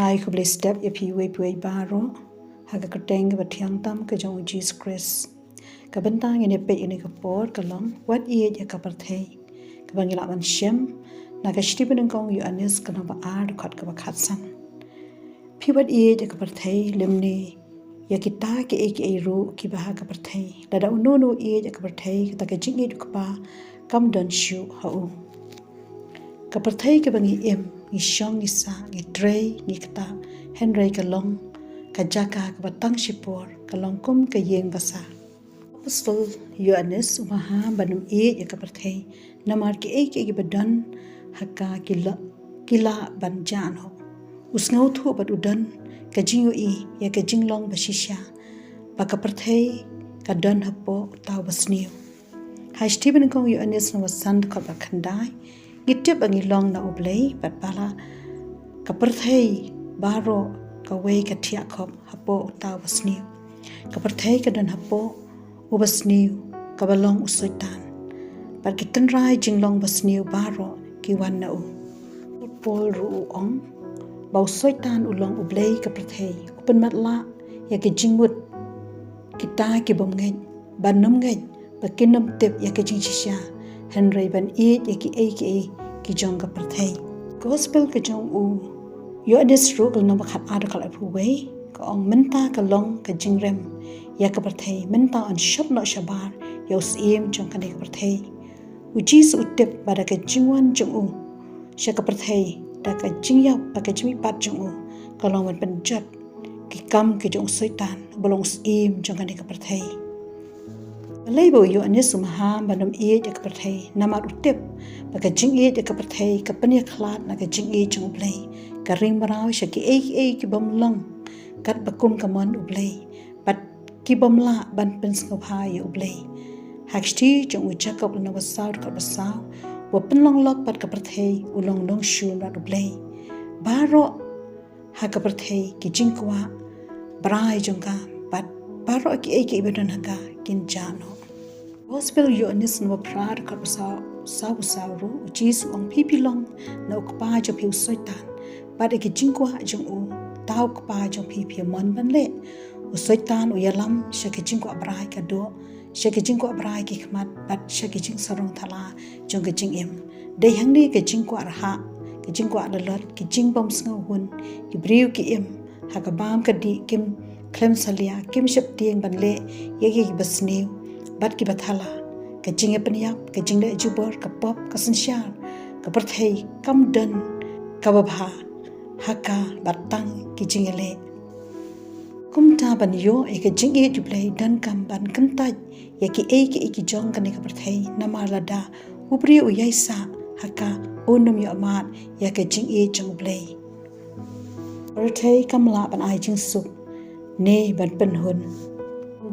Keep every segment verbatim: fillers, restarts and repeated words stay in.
Ai khublei step ïa phi uwei pa uwei baroh ha ka kyrteng kaba thiang tam ka jong u Jisu Khrist. Ka bynta ngin ïa peit ïa kane ka por ka long wat ïeit ïa ka pyrthei, kaba ngi lah ban shem na ka shithi banyngkong u Ïoannis ka lynnong ba ar dkhot kaba khatsan. Phi wat ïeit ïa ka pyrthei lymne ïa kita kiei kiei ruh kiba ha ka pyrthei. Lada uno uno u ïeit ïa ka pyrthei, kata ka jingïeit u Kpa kam don shuh ha u. Ka pyrthei kaba ngi im, ngi shong, ngi sah, ngi trei, ngi ktah, hynrei ka long ka jaka kaba tang shipor, ka long kum ka ïing basa. Apostol Ïoannis u maham ban ym ïeit ïa ka pyrthei, namar kiei kiei kiba don ha ka ki la, ki lah ban jah noh. U sngewthuh bad u don ka jingïohi ïa ka jinglong ba shisha, ba ka pyrthei ka don hapoh uta u basniew. Ha shithi banyngkong u Ïoannis lynnong ba san dkhot ba khyndai, ngi tip ba ngi long na U Blei, bad ba la ka pyrthei baroh kawei ka thiah khop hapoh uta u basniew. Ka pyrthei ka don hapoh u basniew kaba long u Soitan, bad ki tynrai jinglong basniew baroh ki wan na u. U Paul ruh u ong ba u Soitan u long u blei ka pyrthei, u pynmatlah ïa ki jingmut kita ki bym ngeit, ban ym ngeit, ba kin ym tip ïa ka jingshisha, hynrei ban ïeit ïa kiei kiei ki jong ka pyrthei. Gospel ka jong u Ïoannis ruh ka lynnong ba khatar dkhot arphew wei ka ong, mynta ka long ka jingrem ïa ka pyrthei, mynta yn shop noh shabar ïa u syiem jong kane ka pyrthei. U Jisu u tip ba da ka jingwan jong u sha ka pyrthei, da ka jingïap bad ka jingmihpat jong u, ka long ban pynjot ki kam ki jong u Soitan uba long u syiem jong kane ka pyrthei. Balei ba u Ïoannis u maham ban ym ïeit ïa ka pyrthei? Namar u tip ba ka jingïeit ïa ka pyrthei ka pynïakhlad na ka jingïeit jong U Blei, ka ring mraw sha kiei kiei ki bym long katba kum ka mon U Blei, bad ki bym lah ban pynsngewbha ïa U Blei. Ha ka shithi jong u Jakob lynnong ba saw dkhot ba saw, uba pynlong lok bad ka pyrthei u long nongshun bad U Blei. Baroh ha ka pyrthei, ki jingkwah brai jong ka, bad baroh kiei kiei ba don ha ka kin jah noh. Gospel Ïoannis lynnong ba phra dkhot ba saw, saw ba saw ruh, u Jisu u ong, phi phi long na u kpa jong phi u Soitan, bad ïa ki jingkwah jong uta u kpa jong phi phi mon ban leh. U Soitan u ïalam sha ki jingkwah brai ka doh, sha ki jingkwah brai ki khmat, bad sha ki jingsarong thala jong ka jingim. Dei hangne ka jingkwah rhah, ka jingkwah lalot, ki jingbym sngewhun, ki briew ki im ha ka bam ka dih, kim khlem salia, kim sheptieng ban leh ïa kiba sniew bad kiba thala. Ka jingïapynïap, ka jingleh jubor, ka pop, ka synshar, ka pyrthei kam don kaba bha ha ka, bad tang ki jingïaleh. Kumta ban ïoh ïa ka jingïeit U Blei donkam ban kyntait ïa kiei kiei ki jong kane ka pyrthei, namar lada u briew u ïaisah ha ka, un ym ïoh mad ïa ka jingïeit jong U Blei. Pyrthei kam lah ban ai jingsuk ne ban pynhun.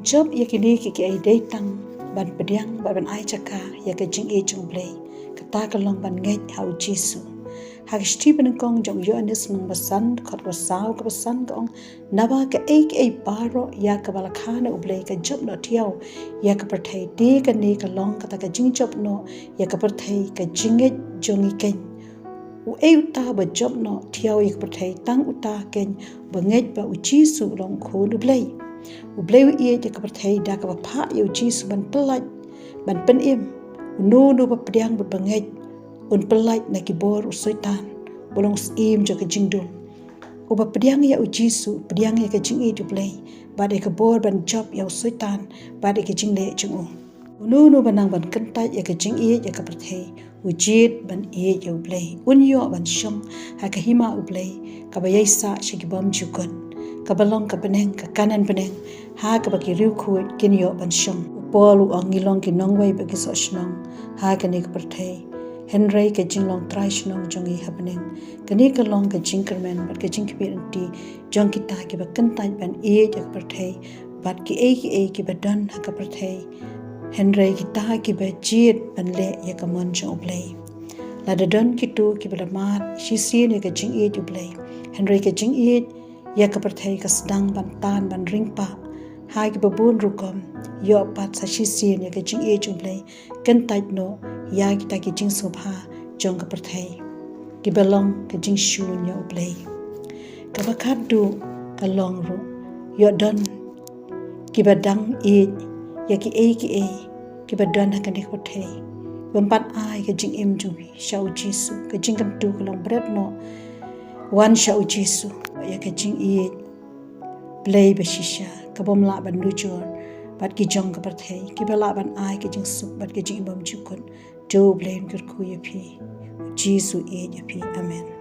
Jop ïa kine kiei kiei dei tang ban pdiang bad ban ai jaka ïa ka jingïeit jong U Blei. Kata ka long ban ngeit ha u Jisu. Ha ka shithi banyngkong jong u Ïoannis lynnong ba san dkhot ba saw, kaba san ka ong, naba kaei kaei baroh ïa kaba la kha na U Blei ka jop noh thiaw ïa ka pyrthei, te kane ka long kata ka jingjop noh ïa ka pyrthei, ka jingngeit jong ngi keiñ. Uei uta ba jop noh thiaw ïa ka pyrthei? Tang uta keiñ ba ngeit ba u Jisu u long u Khun U Blei. U Blei u ïeit ïa ka pyrthei da kaba phah ïa u Jisu ban pyllait, ban pynim. Uno uno ba pdiang bad ba ngeit un pyllait na ki bor u Soitan, ba long u syiem jong ka jingdum. Uba pdiang ïa u Jisu u pdiang ïa ka jingïeit U Blei, bad ïa ka bor ban jop ïa u Soitan bad ïa ka jingleh jong u. Uno uno ba nang ban kyntait ïa ka jingïeit ïa ka pyrthei, u jied ban ïeit ïa U Blei, un ïoh ban shong ha ka hima U Blei, kaba ïaisah sha ki bymjukut, kaba long ka bneng, ka kanan bneng, ha kaba ki riewkhuid kin ïoh ban shong. U Paul u ong, ngi long ki nongwei bad ki soh shnong ha kane ka pyrthei, hynrei ka jinglong trai shnong jong ngi ha bneng. Kane ka long ka jingkyrmen bad ka jingkhmih lynti jong kita kiba kyntait ban ïeit ïa ka pyrthei bad kiei kiei kiba don ha ka pyrthei, hynrei kita kiba jied ban leh ïa ka mon jong U Blei. Lada don kito kiba la mad shisien ïa ka jingïeit U Blei, hynrei ka jingïeit ïa ka pyrthei ka sdang ban tan ban ringpah ha kiba bun rukom, ïoh pat sa shisien ïa ka jingïeit jong U Blei, kyntait noh ïa kita ki jingsngewbha jong ka pyrthei, kiba long ka jingshun ïa U Blei. Kaba khatduh ka long ruh, ïoh don kiba dang ïeit ïa kiei kiei kiba don ha kane ka pyrthei. Bym pat ai ka jingim jong phi sha U Jisu, ka jingkyntu ka long bret noh. Wan sha U Jisu ïa ka jingïeit Blei ba shisha, ka bym lah ban nujor bad ki jong ka pyrthei, kiba lah ban ai ka jingsuk bad ka jingim bymjukut. To U Blei un kyrkhu ïa phi. U Jisu ïeit ïa phi. Amen.